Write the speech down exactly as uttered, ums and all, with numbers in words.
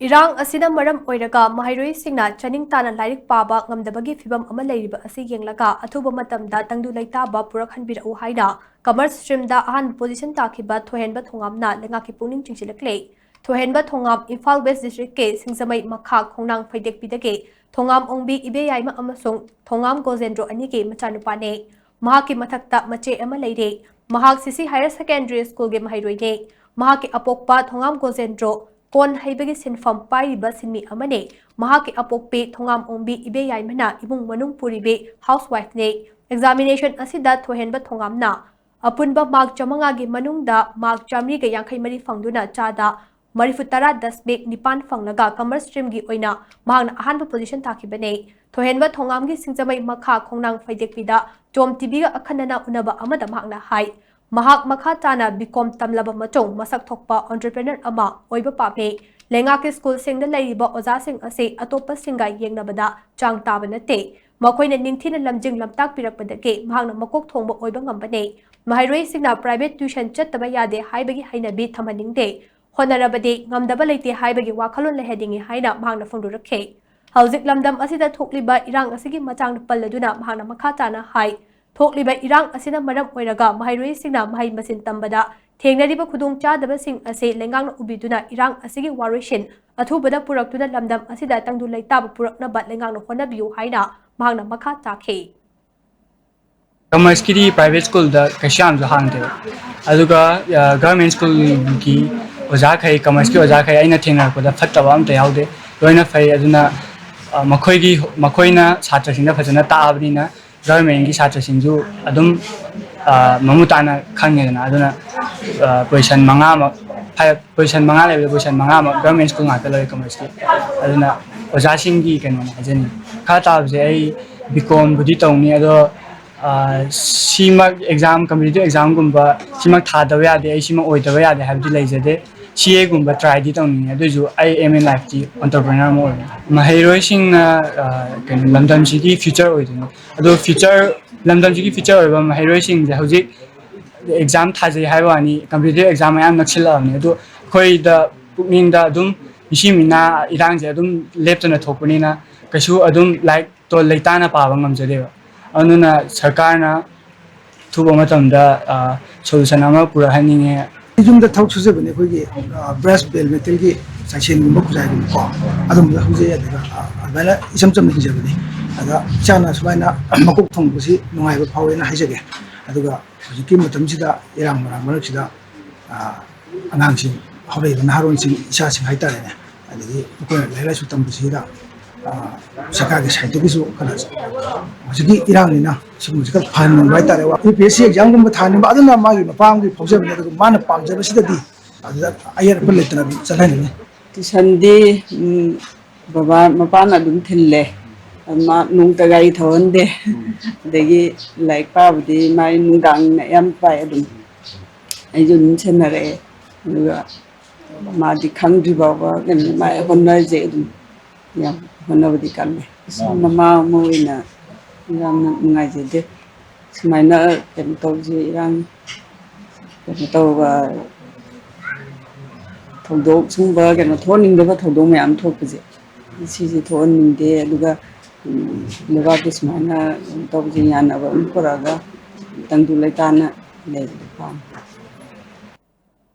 ꯏꯔꯥꯡ ꯑꯁꯤꯅ ꯃꯔꯝ ꯑꯣꯏꯔꯒ ꯃꯍꯩꯔꯣꯏꯁꯤꯡꯅ ꯆꯥꯅꯤꯡ ꯇꯥꯅ ꯂꯥꯏꯔꯤꯛ ꯄꯥꯕ ꯉꯝꯗꯕꯒꯤ ꯐꯤꯚꯝ ꯑꯃ ꯂꯩꯔꯤꯕ ꯑꯁꯤ ꯌꯦꯡꯂꯒ ꯑꯊꯨꯕ ꯃꯇꯝꯗ ꯇꯪꯗꯨ ꯂꯩꯇꯥꯕ ꯄꯨꯔꯛꯍꯟꯕꯤꯔꯛꯎ ꯍꯥꯏꯅ Commerce Streamꯗ ꯑꯍꯥꯟꯕ position ꯇꯥꯈꯤꯕ ꯊꯣꯏꯍꯦꯟꯕ ꯊꯣꯉꯥꯝꯅ ꯂꯩꯉꯥꯛꯀꯤ ꯄꯨꯛꯅꯤꯡ ꯆꯤꯡꯁꯤꯜꯂꯛꯂꯦ꯫ ꯊꯣꯏꯍꯦꯟꯕ ꯊꯣꯉꯥꯝ ꯏꯝꯐꯥꯜ West Districtꯀꯤ ꯁꯤꯡꯖꯃꯩ ꯃꯈꯥ ꯈꯣꯡꯅꯥꯡ ꯐꯩꯗꯦꯛꯄꯤꯗꯒꯤ ꯊꯣꯉꯥꯝ ꯑꯣꯡꯕꯤ ꯏꯕꯦꯌꯥꯏꯃ ꯑꯃꯁꯨꯡ ꯊꯣꯉꯥꯝ ꯒꯣꯖꯦꯟꯗ꯭ꯔꯣ ꯑꯅꯤꯒꯤ ꯃꯆꯥꯅꯨꯄꯥꯅꯤ꯫ ꯃꯍꯥꯛꯀꯤ ꯃꯊꯛꯇ ꯃꯆꯦ ꯑꯃ ꯂꯩꯔꯤ꯫ ꯃꯍꯥꯛ ꯁꯤꯁꯤ Higher Secondary Schoolꯒꯤ ꯃꯍꯩꯔꯣꯏꯅꯤ꯫ ꯃꯍꯥꯛꯀꯤ ꯑꯄꯣꯛꯄ ꯊꯣꯉꯥꯝ ꯒꯣꯖꯦꯟꯗ꯭ꯔꯣ ꯀꯣꯟ ꯍꯩꯕꯒꯤ ꯁꯤꯟꯐꯝ ꯄꯥꯏꯔꯤꯕ ꯁꯤꯟꯃꯤ ꯑꯃꯅꯤ꯫ ꯃꯍꯥꯛꯀꯤ ꯑꯄꯣꯛꯄꯤ ꯊꯣꯉꯥꯝ ꯑꯣꯡꯕꯤ ꯏꯕꯦꯌꯥꯏꯃꯅ ꯏꯃꯨꯡ ꯃꯅꯨꯡ ꯄꯨꯔꯤꯕꯤ housewife ꯅꯤ꯫ Examination ꯑꯁꯤꯗ ꯊꯣꯏꯍꯦꯟꯕ ꯊꯣꯉꯥꯝꯅ ꯑꯄꯨꯟꯕ mark ꯆꯥꯃꯉꯥꯒꯤ ꯃꯅꯨꯡꯗ mark ꯆꯥꯃꯔꯤꯒ ꯌꯥꯡꯈꯩ ꯃꯔꯤ ꯐꯪꯗꯨꯅ ꯆꯥꯗ ꯃꯔꯤꯐꯨ ꯇꯔꯥ ꯗꯁꯃꯤꯛ ꯅꯤꯄꯥꯟ ꯐꯪꯂꯒ Commerce Streamꯒꯤ ꯑꯣꯏꯅ ꯃꯍꯥꯛꯅ ꯑꯍꯥꯟꯕ position ꯇꯥꯈꯤꯕꯅꯤ꯫ ꯊꯣꯏꯍꯦꯟꯕ ꯊꯣꯉꯥꯝꯒꯤ ꯁꯤꯡꯖꯃꯩ ꯃꯈꯥ ꯈꯣꯡꯅꯥꯡ ꯐꯩꯗꯦꯛꯄꯤꯗ ꯇꯣꯝ ꯇꯤꯚꯤꯒ ꯑꯈꯟꯅꯅ ꯎꯅꯕ ꯑꯃꯗ ꯃꯍꯥꯛꯅ ꯍꯥꯏ, ꯃꯍꯥꯛ ꯃꯈꯥ ꯇꯥꯅ B.Com ꯇꯝꯂꯕ ꯃꯇꯨꯡ ꯃꯁꯛ ꯊꯣꯛꯄ entrepreneur ꯑꯃ ꯑꯣꯏꯕ ꯄꯥꯝꯃꯤ꯫ ꯂꯩꯉꯥꯛꯀꯤ ꯁ꯭ꯀꯨꯜꯁꯤꯡꯗ ꯂꯩꯔꯤꯕ ꯑꯣꯖꯥꯁꯤꯡ ꯑꯁꯤ ꯑꯇꯣꯞꯄꯁꯤꯡꯒ ꯌꯦꯡꯅꯕꯗ ꯆꯥꯡ ꯇꯥꯕ ꯅꯠꯇꯦ꯫ ꯃꯈꯣꯏꯅ ꯅꯤꯡꯊꯤꯅ ꯂꯝꯖꯤꯡ ꯂꯝꯇꯥꯛꯄꯤꯔꯛꯄꯗꯒꯤ ꯃꯍꯥꯛꯅ ꯃꯀꯣꯛ ꯊꯣꯡꯕ ꯑꯣꯏꯕ ꯉꯝꯕꯅꯤ꯫ ꯃꯍꯩꯔꯣꯏꯁꯤꯡꯅ private tuition ꯆꯠꯇꯕ ꯌꯥꯗꯦ ꯍꯥꯏꯕꯒꯤ ꯍꯩꯅꯕꯤ ꯊꯝꯍꯟꯅꯤꯡꯗꯦ꯫ ꯍꯣꯠꯅꯔꯕꯗꯤ ꯉꯝꯗꯕ ꯂꯩꯇꯦ ꯍꯥꯏꯕꯒꯤ ꯋꯥꯈꯜꯂꯣꯟ ꯂꯩꯍꯟꯅꯤꯡꯏ ꯍꯥꯏꯅ ꯃꯍꯥꯛꯅ ꯐꯣꯡꯗꯣꯔꯛꯈꯤ꯫ ꯍꯧꯖꯤꯛ ꯂꯝꯗꯝ ꯑꯁꯤꯗ ꯊꯣꯛꯂꯤꯕ ꯏꯔꯥꯡ ꯑꯁꯤꯒꯤ ꯃꯇꯥꯡꯗ ꯄꯜꯂꯗꯨꯅ ꯃꯍꯥꯛꯅ ꯃꯈꯥ ꯇꯥꯅ ꯍꯥꯏ, ꯊꯣꯛꯂꯤꯕ ꯏꯔꯥꯡ ꯑꯁꯤꯅ ꯃꯔꯝ ꯑꯣꯏꯔꯒ ꯃꯍꯩꯔꯣꯏꯁꯤꯡꯅ ꯃꯍꯩ ꯃꯁꯤꯡ ꯇꯝꯕꯗ ꯊꯦꯡꯅꯔꯤꯕ ꯈꯨꯗꯣꯡꯆꯥꯗꯕꯁꯤꯡ ꯑꯁꯤ ꯂꯩꯉꯥꯛꯅ ꯎꯕꯤꯗꯨꯅ ꯏꯔꯥꯡ ꯑꯁꯤꯒꯤ ꯋꯥꯔꯣꯏꯁꯤꯟ ꯑꯊꯨꯕꯗ ꯄꯨꯔꯛꯇꯨꯅ ꯂꯝꯗꯝ ꯑꯁꯤꯗ ꯇꯪꯗꯨ ꯂꯩꯇꯥꯕ ꯄꯨꯔꯛꯅꯕ ꯂꯩꯉꯥꯛꯅ ꯍꯣꯠꯅꯕꯤꯌꯨ ꯍꯥꯏꯅ ꯃꯍꯥꯛꯅ ꯃꯈꯥ ꯇꯥꯈꯤ꯫ Commerceꯀꯤꯗꯤ private schoolꯗ ꯀꯩꯁꯨ ꯌꯥꯝꯁꯨ ꯍꯥꯡꯗꯦꯕ꯫ ꯑꯗꯨꯒ government schoolꯒꯤ ꯑꯣꯖꯥꯈꯩ, commerceꯀꯤ ꯑꯣꯖꯥꯈꯩ ꯑꯩꯅ ꯊꯦꯡꯅꯔꯛꯄꯗ ꯐꯠꯇꯕ ꯑꯝꯇ ꯌꯥꯎꯗꯦ꯫ ꯂꯣꯏꯅ ꯐꯩ꯫ ꯑꯗꯨꯅ ꯃꯈꯣꯏꯒꯤ, ꯃꯈꯣꯏꯅ ꯁꯥꯇ꯭ꯔꯁꯤꯡꯗ ꯐꯖꯅ ꯇꯥꯛꯑꯕꯅꯤꯅ governmentꯀꯤ ꯁꯥꯇ꯭ꯔꯁꯤꯡꯁꯨ ꯑꯗꯨꯝ ꯃꯃꯨꯠ ꯇꯥꯅ ꯈꯪꯉꯦꯗꯅ꯫ ꯑꯗꯨꯅ position ꯃꯉꯥꯃꯛ, position ꯃꯉꯥ ꯂꯩꯕꯗ position ꯃꯉꯥꯃꯛ government school ꯉꯥꯛꯇ ꯂꯧꯋꯦ commerceꯀꯤ꯫ ꯑꯗꯨꯅ ꯑꯣꯖꯥꯁꯤꯡꯒꯤ ꯀꯩꯅꯣꯅꯦ ꯍꯥꯏꯖꯅꯤꯡꯉꯤ꯫ ꯃꯈꯥ ꯇꯥꯕꯁꯦ ꯑꯩ B.Comꯕꯨꯗꯤ ꯇꯧꯅꯤ, ꯑꯗꯣ ꯁꯤꯃꯛ exam, competitive examꯒꯨꯝꯕ ꯁꯤꯃꯛ ꯊꯥꯗꯕ ꯌꯥꯗꯦ, ꯑꯩ ꯁꯤꯃꯛ ꯑꯣꯏꯗꯕ ꯌꯥꯗꯦ ꯍꯥꯏꯕꯗꯤ ꯂꯩꯖꯗꯦ꯫ CAꯒꯨꯝꯕ tryꯗꯤ ꯇꯧꯅꯤꯡꯉꯤ, ꯑꯗꯨꯑꯣꯏꯁꯨ ꯑꯩ aim in lifeꯇꯤ entrepreneur ꯑꯃ ꯑꯣꯏꯕꯅꯤ꯫ ꯃꯍꯩꯔꯣꯏꯁꯤꯡꯅ ꯀꯩꯅꯣ, ꯂꯝꯗꯝꯁꯤꯒꯤ future ꯑꯣꯏꯗꯣꯏꯅꯤ꯫ ꯑꯗꯣ future, ꯂꯝꯗꯝꯁꯤꯒꯤ future ꯑꯣꯏꯕ ꯃꯍꯩꯔꯣꯏꯁꯤꯡꯁꯦ ꯍꯧꯖꯤꯛ exam ꯊꯥꯖꯩ ꯍꯥꯏꯕ ꯋꯥꯅꯤ, competitive exam ꯃꯌꯥꯝ ꯅꯛꯁꯤꯜꯂꯛꯑꯕꯅꯤ꯫ ꯑꯗꯣ ꯑꯩꯈꯣꯏꯗ ꯄꯨꯛꯅꯤꯡꯗ ꯑꯗꯨꯝ ꯃꯤꯁꯤ ꯃꯤꯅꯥ ꯏꯔꯥꯡꯁꯦ ꯑꯗꯨꯝ ꯂꯦꯞꯇꯅ ꯊꯣꯛꯄꯅꯤꯅ ꯀꯩꯁꯨ ꯑꯗꯨꯝ ꯂꯥꯏꯔꯤꯛꯇꯣ ꯂꯩꯇꯥꯅ ꯄꯥꯕ ꯉꯝꯖꯗꯦꯕ꯫ ꯑꯗꯨꯅ ꯁꯔꯀꯥꯔꯅ ꯑꯊꯨꯕ ꯃꯇꯝꯗ ꯁꯣꯂꯨꯁꯟ ꯑꯃ ꯄꯨꯔꯛꯍꯟꯅꯤꯡꯉꯦ꯫ ꯌꯨꯝꯗ ꯊꯕꯛ ꯁꯨꯖꯕꯅꯦ, ꯑꯩꯈꯣꯏꯒꯤ ꯕ꯭ꯔꯁ, ꯕꯦꯜ ꯃꯦꯇꯦꯜꯒꯤ ꯆꯥꯏꯁꯦꯟꯒꯨꯝꯕ ꯈꯨꯖꯥꯏꯒꯨꯝꯕꯀꯣ, ꯑꯗꯨꯝꯕꯗ ꯍꯧꯖꯩ꯫ ꯑꯗꯨꯒ ꯑꯗꯨꯃꯥꯏꯅ ꯏꯆꯝ ꯆꯝꯅ ꯍꯤꯡꯖꯕꯅꯤ꯫ ꯑꯗ ꯏꯆꯥꯅ ꯁꯨꯃꯥꯏꯅ ꯃꯀꯣꯛ ꯊꯣꯡꯕꯁꯤ ꯅꯨꯡꯉꯥꯏꯕ ꯐꯥꯎꯋꯦꯅ ꯍꯥꯏꯖꯒꯦ꯫ ꯑꯗꯨꯒ ꯍꯧꯖꯤꯛꯀꯤ ꯃꯇꯝꯁꯤꯗ ꯏꯔꯥꯡ ꯃꯔꯥꯡ ꯃꯔꯛꯁꯤꯗ ꯑꯉꯥꯡꯁꯤꯡ, ꯍꯧꯔꯛꯏꯕ ꯅꯍꯥꯔꯣꯟꯁꯤꯡ, ꯏꯆꯥꯁꯤꯡ ꯍꯥꯏꯇꯥꯔꯦꯅꯦ, ꯑꯗꯒꯤ ꯃꯈꯣꯏꯅ ꯂꯥꯏꯔꯤꯛ ꯂꯥꯏꯁꯨ ꯇꯝꯕꯁꯤꯗ ꯁꯔꯀꯥꯔꯒꯤ ꯁꯥꯏꯠꯇꯒꯤꯁꯨ ꯈꯔ ꯍꯧꯖꯤꯛꯀꯤ ꯏꯔꯥꯡꯅꯤꯅ ꯁꯤꯒꯨꯝꯕꯁꯤ ꯈꯔ ꯐꯍꯟꯅꯤꯡꯕ ꯍꯥꯏꯇꯥꯔꯦ꯫ ꯌꯨ ꯄꯤ ꯑꯦꯁ ꯁꯤ ꯑꯦꯛꯖꯥꯝꯒꯨꯝꯕ ꯊꯥꯅꯤꯡꯕ, ꯑꯗꯨꯅ ꯃꯥꯒꯤ ꯃꯄꯥ ꯑꯃꯒꯤ ꯐꯥꯎꯖꯕꯅꯤ꯫ ꯑꯗꯨꯒ ꯃꯥꯅ ꯄꯥꯝꯖꯕꯁꯤꯗꯗꯤ ꯑꯗꯨꯗ ꯑꯌꯦꯠ ꯑꯄꯟ ꯂꯩꯇꯅ ꯑꯗꯨꯝ ꯆꯠꯍꯟꯅꯤꯡꯉꯤ꯫ ꯇꯨꯏꯁꯟꯗꯤ ꯕꯕꯥ ꯃꯄꯥꯅ ꯑꯗꯨꯝ ꯊꯤꯜꯂꯦ꯫ ꯃꯥ ꯅꯣꯡꯇ ꯒꯥꯔꯤ ꯊꯧꯍꯟꯗꯦ꯫ ꯑꯗꯒꯤ ꯂꯥꯏꯔꯤꯛ ꯄꯥꯕꯗꯤ ꯃꯥꯏ ꯅꯨꯡꯗꯥꯡꯅ ꯑꯌꯥꯝꯕ ꯄꯥꯏ꯫ ꯑꯗꯨꯝ ꯑꯩꯁꯨ ꯑꯗꯨꯝ ꯁꯦꯟꯅꯔꯛꯑꯦ꯫ ꯑꯗꯨꯒ ꯃꯥꯗꯤ ꯈꯪꯗ꯭ꯔꯤ ꯐꯥꯎꯕ ꯀꯩꯅꯣ ꯃꯥꯏ ꯍꯣꯠꯅꯖꯩ꯫ ꯑꯗꯨꯝ ꯌꯥꯝ ꯍꯣꯠꯅꯕꯗꯤ ꯀꯜꯂꯦ꯫ ꯑꯁ, ꯃꯃꯥ ꯑꯃ ꯑꯣꯏꯅ ꯌꯥꯝꯅ ꯅꯨꯡꯉꯥꯏꯖꯗꯦ꯫ ꯁꯨꯃꯥꯏꯅ ꯀꯩꯅꯣ ꯇꯧꯕꯁꯦ, ꯏꯔꯥꯡ ꯀꯩꯅꯣ ꯇꯧꯕ ꯊꯧꯗꯣꯛ, ꯁꯨꯝꯕ ꯀꯩꯅꯣ ꯊꯣꯛꯍꯟꯅꯤꯡꯗꯕ ꯊꯧꯗꯣꯛ ꯃꯌꯥꯝ ꯊꯣꯛꯄꯁꯦ, ꯁꯤꯁꯦ ꯊꯣꯛꯍꯟꯅꯤꯡꯗꯦ꯫ ꯑꯗꯨꯒ ꯂꯩꯕꯥꯛꯀꯤ ꯁꯨꯃꯥꯏꯅ ꯀꯩꯅꯣ ꯇꯧꯕꯁꯦ, ꯌꯥꯅꯕ ꯑꯗꯨꯝ ꯄꯨꯔꯛꯑꯒ ꯇꯪꯗꯨ ꯂꯩꯇꯥꯅ ꯂꯩꯕꯗꯣ ꯄꯥꯝꯃꯤ꯫